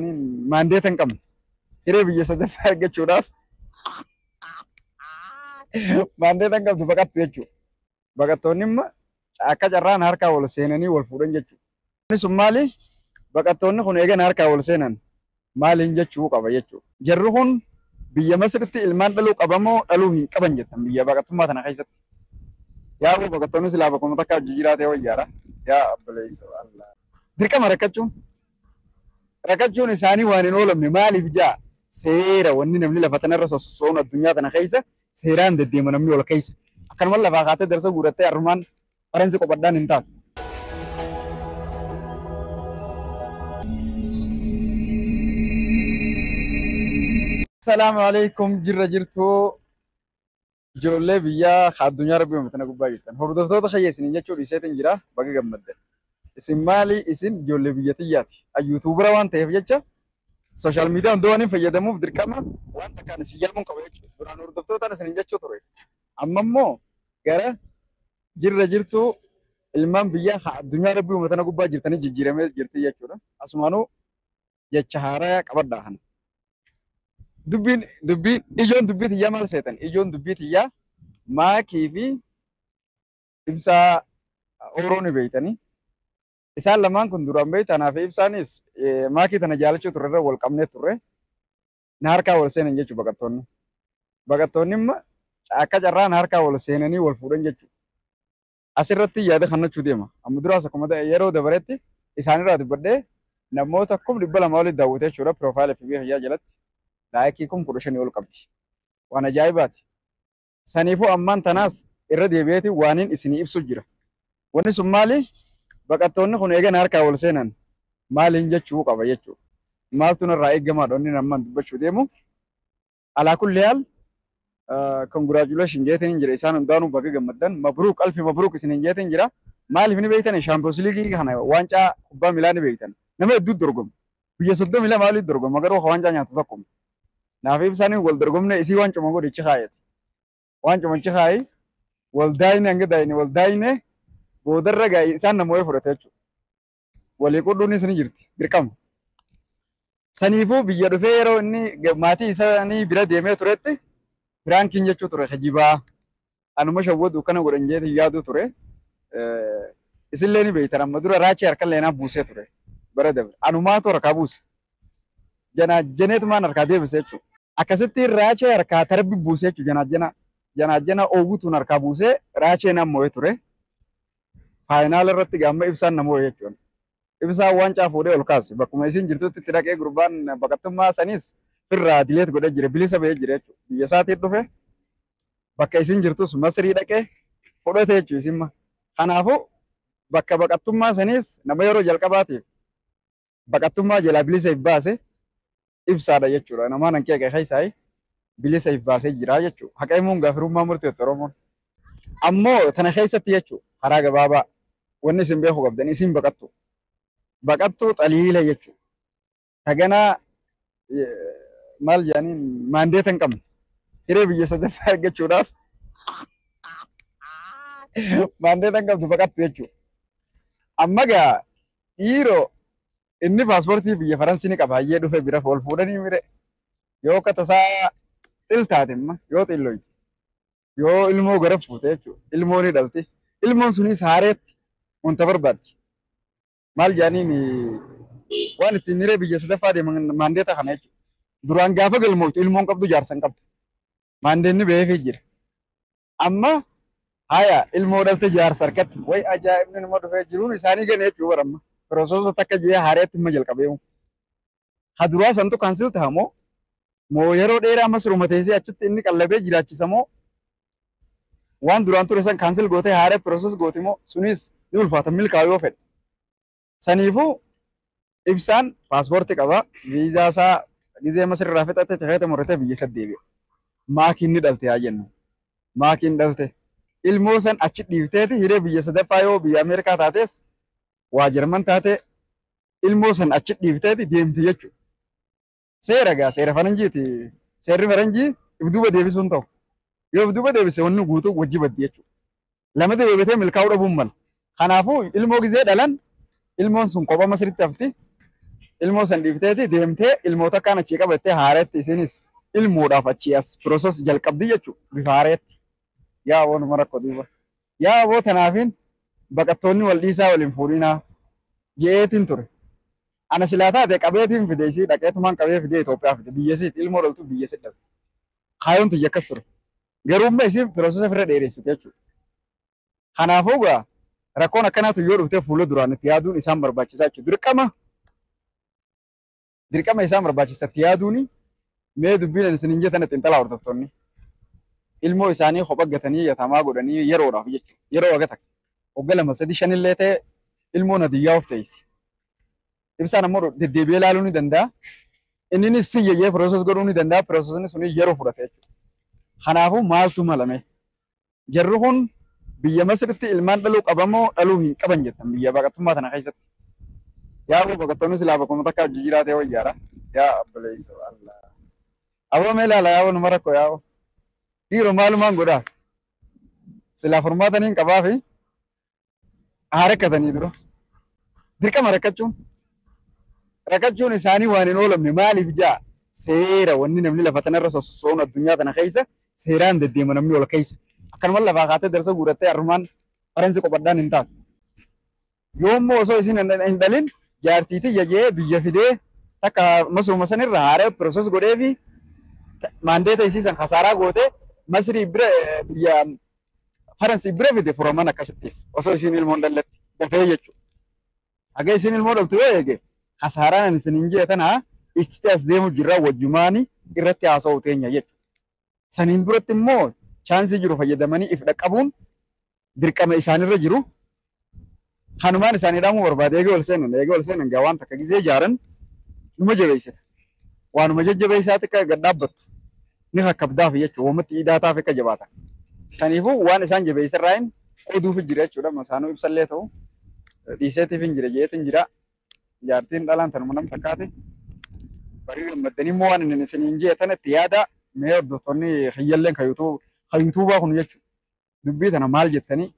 Jedhaniin maandeeta hin qabne. Hiree biyya sadaffaa argachuudhaaf maandeeta hin qabdu baqattu jechuudha. Baqattoonni immoo akka carraan harkaa wal seenanii wal fuudhan jechuudha. Inni sun maali? Baqattoonni kun eegan harkaa wal seenan maaliin jechuu qaba jechuudha. Jarri kun biyya Masritti ilmaan dhaluu qabamoo dhaluu hin qaban jettan biyya baqattummaa tana keessatti. Yaa baqattoonni silaa bakkuma takka hojii jiraatee wayyaadha. Yaa obboleessoo Allah. Dirqama rakkachuun. Rakkachuun isaanii waan hin oolamne maaliif jaa seera wanni namni lafa tanarra sosso'uun addunyaa tana keessa seeraan deddeema namni ol keessa. Akkanuma lafaa kaatee darsa guurattee armaan faransi qophadhaan hin taatu. Salaamu alaikum jirra jirtuu ijoollee biyyaa addunyaa rabbi uume tana gubbaa jirtan. Hordoftoota kiyya isiniin jechuun dhiiseetiin jira baga gammaddan. Isin maali isin ijoollee biyya tiyyaati. Yuutuubara waan ta'eef jecha sooshaal miidiyaa hunda waan hin fayyadamuuf dirqama waan takkaan isin yaamuun qaba jechuudha. Duraan hordoftootaan isiniin jechuu ture. Amma immoo gara jirra jirtuu ilmaan biyyaa addunyaa rabbi uume tana gubbaa jirtanii jijjiiramee jirti jechuudha. Asumaanuu jecha haaraa qabadhaa kana. Dubbiin dubbiin ijoon dubbii tiyyaa maal seetan? Ijoon dubbii tiyyaa maakii fi ibsaa Oromoo ni beeytanii. Isaan lamaan kun duraan beeytanaa fi ibsaanis maakii tana jaalachuu turre irra wal qabnee turre. Na harkaa wal seenan jechuudha baqattoonni. Baqattoonni immoo akka carraa na harkaa wal seenanii wal fuudhan jechuudha. Asirratti yaada kannachuu deema. Amma duraas akkuma yeroo dabaretti isaanirraa dubbadhee namoota 200,000 olitti daawwate jechuudha piroofaayila fi biyya jalatti. Laayikii 15,000 ol qabdi. Waan ajaa'ibaati. Saniifuu ammaan tanaas irra deebi'eeti waaniin isinii ibsu jira. Wanni sun maali? Baqattoonni kun eegan harkaa wal seenan maaliin jechuu qaba jechuudha. Maaltu narraa eegamaadha inni ammaan dubbachuu deemu. Alaa kulli haal congratulation jeetiin jira isaan hundaanuu baga gammaddan mabruuk alfi mabruuk isiniin jeetiin jira. Maaliif ni beektan Champions League kana waancaa kubbaa miilaa ni beektan. Nama hedduu dorgoma. Biyya 32 olitti dorgoma garuu waancaa nyaatu tokkuma. Naaf ibsanii wal dorgomne isii waan cuma godhichi kaayate. Waan cumachi kaayi wal daayine hanga daayine wal daayine boodarra gaa'e isaan namoota fudhate jechuudha. Walii qudhuunis ni jirti dirqama. Saniifuu biyya dhufee yeroo inni maatii isaanii bira deemee turetti piraankiin jechuu ture kijibaa. Anuma shawwadu kana godhan jeetii yaaduu ture. Isillee ni beektan amma dura raachii harka leenaa buusee ture bara dabre. Anumaatu harkaa buuse. Janaa jeneetumaan harkaa deebise jechuudha. Akkasitti raachee harkaa tarbi buusee jechuudha janaa jena. Janaa jena oowwutuun harkaa buusee raachee nam moo'ee ture. Faayinaala irratti gaamma ibsaan na moo'e jechuudha. Ibsaan waancaa fuudhee ol kaase. Bakkuma isin jirtutti itti dhaqee gurbaan baqattummaa sanis firraa dileet godhee jira. Bilisa ba'ee jira jechuudha. Biyya isaatiin dhufe bakka isin jirtus Masrii dhaqee fudhate jechuudha isin. Kanaafuu bakka baqattummaa sanis nama yeroo jalqabaatiif baqattummaa jalaa bilisa if baase ibsaadha jechuudha. Namaan hanqee keessaa bilisa if baasee jira jechuudha. Haqa himuun gaafirummaa murteetti Oromoon. Ammoo tana keessatti jechuudha karaa gabaabaa wanni isin beekuu qabdan isin baqattu. Baqattuu xaliila jechuudha. Taganaa maal jedhaniin maandeeta hin qabne. Hiree biyya sadaffaa argachuudhaaf maandeeta hin qabdu baqattu jechuudha. Amma gaa dhiiroo inni paaspoortii biyya Faransii ni qaba hayyee dhufe bira ol fuudhanii mire yoo akka tasaa xil taate imma yoo xilloyte yoo ilmoo gara fuute jechuudha ilmoo ni dhalti ilmoon sunis haareetti wanta barbaaddi maal jedhaniin waan ittiin hiree biyya sadaffaa deeman maandeeta kana jechuudha duraan gaafa galmooftu ilmoon qabdu jaarsa hin qabdu maandeenni ba'eefii jira amma haya ilmoo dhalte jaarsa harkatti way ajaa'ibni nama dhufee jiruun isaanii gane jechuudha baramma. Piroososa takka jee haareetti imma jalqabeemu. Haduraa santu kaansil ta'a moo moo yeroo dheeraa masruma teessee achitti inni qallabee jiraachisa moo waan duraan ture san kaansil gootee haaree piroosos gooti moo sunis ni ulfaata milkaa'u yoo fedhe. Saniifuu ibsaan paaspoortii qaba viizaa isaa gizee masirraa fixate tikeeta muratee biyya isa deebi'e. Maakiin ni dhalte haa jennu. Maakiin dhalte. Ilmoo san achi dhiifteeti hiree biyya sadaffaa yoo biyya Ameerikaa taates waa Jarman taate ilmoo san achi dhiifteeti deemti jechuudha. Seera gaa seera faranjiiti. Seerri faranjii if duuba deebisuu hin ta'u. Yoo if duuba deebise wanni guutuu wajji baddi jechuudha. Lama deebitee milkaa'uu dhabuun mala. Kanaafuu ilmoo gizee dhalan ilmoon sun kophaa masritti hafti. Ilmoo san dhiifteeti deemtee ilmoota kaan achii qabattee haareetti isinis ilmoodhaaf achii as process jalqabdi jechuudha bifa haareetti. Yaa aboo numa rakkoo duuba. Yaa aboo tanaafin baqattoonni wal dhiisaa waliin fuudhinaa jeetiin ture. Ana silaa taate qabeetiin fide isii dhaqeetumaan qabee fidee Itoophiyaa fide biyya isiiti ilmoo dhaltu biyya isii dhalte. Kaayoon tiyya akkas ture. Garuu immoo isiin process ofirra dheeressite jechuudha. Kanaafuu gaa rakkoon akkanaatu yoo dhufte fuula duraan itti yaaduun isaan barbaachisaa jechuudha. Dirqama isaan barbaachisa itti yaaduuni mee dubbiin ani isiniin jettan xiinxalaa hordoftoonni. Ilmoo isaanii kopha gatanii yatamaa godhanii yeroodhaaf jechuudha. Yeroo waga takka. Wagga 2 3 5 illee ta'e ilmoon hadiyyaa of ta'isi. Ibsaan ammoo deddeebi'ee ilaaluu ni danda'a. Inninis si yeyyee process godhuu ni danda'a. Processni suni yeroo fudhata jechuudha. Kanaafuu maaltu malame? Jarri kun biyya Masritti ilmaan dhaluu qabamoo dhaluu hin qaban jettan biyya baqattummaa tana keessatti. Yaa aboo baqattoonni silaa bakkuma takka hojii jiraatee wayyaadha. Yaa obboleessoo Allah. Aboo mee ilaala yaa numa rakkoo yaa aboo. Dhiiroo maalumaan godhaa? Silaa furmaata niin qabaa fi haa rakkatanii dura. Dirqama rakkachuun. Rakkachuun isaanii waan hin oolamne maaliif jaa seera wanni namni lafa tanarra sosso'uun addunyaa tana keessa seeraan deddeema namni ol keessa. Akkanuma lafaa kaatee darsa guurattee harrumaan faransi qophadhaan hin taatu. Yoommoo osoo isin hin dhalin jaartiitii jajee biyya fidee takka masuma sanirra haaree process godhee fi maandeeta isiisan kasaaraa gootee Masrii bira biyya Faransii bira fide furaman akkasittis osoo isiin ilmoon dhalletti dafee jechuudha. Haga isiin ilmoo dhaltu yoo eege kasaaraan ani isiniin jee tana itti as deemu jirra wajjumaani irratti haasa'u teenya jechuudha. Saniin duratti immoo chance jiru fayyadamanii if dhaqqabuun dirqama isaanirra jiru. Kanumaan isaanii dhaamuu barbaade eegee ol seenan gaa waan takka gizee ijaaran numa jabeessita. Waanuma jajjabeessaatti akka gad dhaabbattu ni kakkabdaaf jechuudha. Uummatni idaataaf akka jabaata. Saniifuu waan isaan jabeessarraa hin qoduuf jira jechuudha. Masaanuu ibsallee ta'u dhiiseetiif hin jira jeetiin jira. Jaartiin dhalaan tanuma nam takkaati. Barii gammaddanii immoo waan inni isiniin jee tana itti yaada mee hordoftoonni kiyyalleen kan yuutuubaa kun jechuudha. Dubbii tana maal jettanii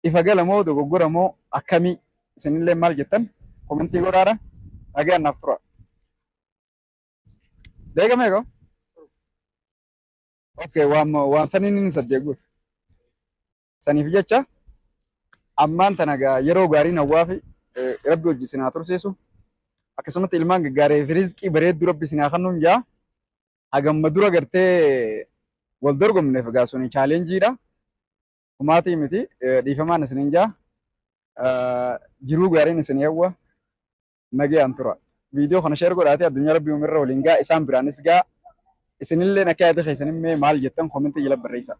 ifa gala moo dogoggora moo akkamii isinillee maal jettan comment godhaadha. Dhagaan naaf tura. Deega meeqa? Okay, waan saniin inni saddeet guutu. Saniif jecha ammaan tana gaa yeroo gaariin hawaa fi rabbi hojii isin haa tursiisu. Akkasumatti ilmaan gaggaarii fi rizqii bareedduu rabbi isin haa kennuun jaa. Hagamma dura gartee wal dorgomneef gaa suni challengeiidha. Humaatii miti dhiifamaan isiniin jaa. Jiruu gaariin isin hawwa nagayaan tura. Viidiyoo kana share godhaatee addunyaa rabbi uumirra waliin gaa isaan biraanis gaa isinillee akka yaada keessanimmee maal jettan comment jala barreessaa.